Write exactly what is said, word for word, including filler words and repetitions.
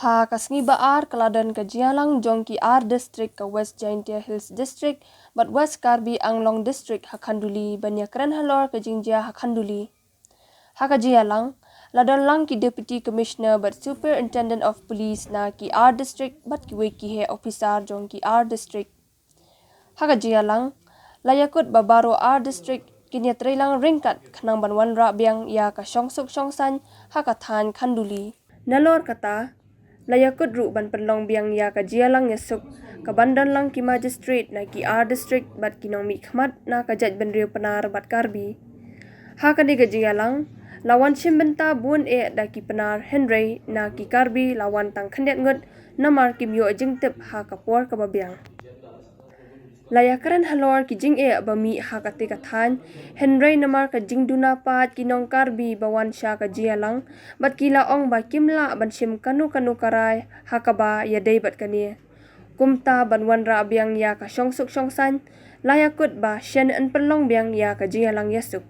Ha ka sngi Ba-ar ka la don ka jingïalang jong ki ar district, ka West Jaintia Hills District bad West Karbi Anglong District ha Khanduli, ban ïakren halor ka jingjia ha Khanduli. Ha ka jingïalang la don lang ki Deputy Commissioner bad Superintendent of Police na ki ar district bad kiwei ki heh officer jong ki ar district. Ha ka jingïalang la ïakut ba baroh ar district kin ïatreilang ryngkat khnang ban wanrah biang ïa ka shongsuk shongsaiñ ha ka thaiñ Khanduli. Nalor kata, la ïakut ruh ban pynlong biang ïa ka jingïalang ïasuk ka ban don lang ki magistrate na ki ar district bad ki nongmihkhmat na ka jaitbynriew Pnar bad Karbi. Ha kane ka jingïalang la wan shim bynta bun eh da ki Pnar, hynrei na ki Karbi la wan tang khyndiat ngut namar kim ïoh jingtip ha ka por kaba biang. La ïakren halor ki jingeh ba mih ha kata ka thaiñ, hynrei namar ka jingduna paid ki nong Karbi ba wan sha ka jingïalang bad ki la ong ba kim lah ban shim kano kano ka rai ha kaba ïadei bad kane. Kumta ban wanrah biang ïa ka shongsuk shongsaiñ, la ïakut ba shen yn pynlong biang ïa ka jingïalang ïasuk.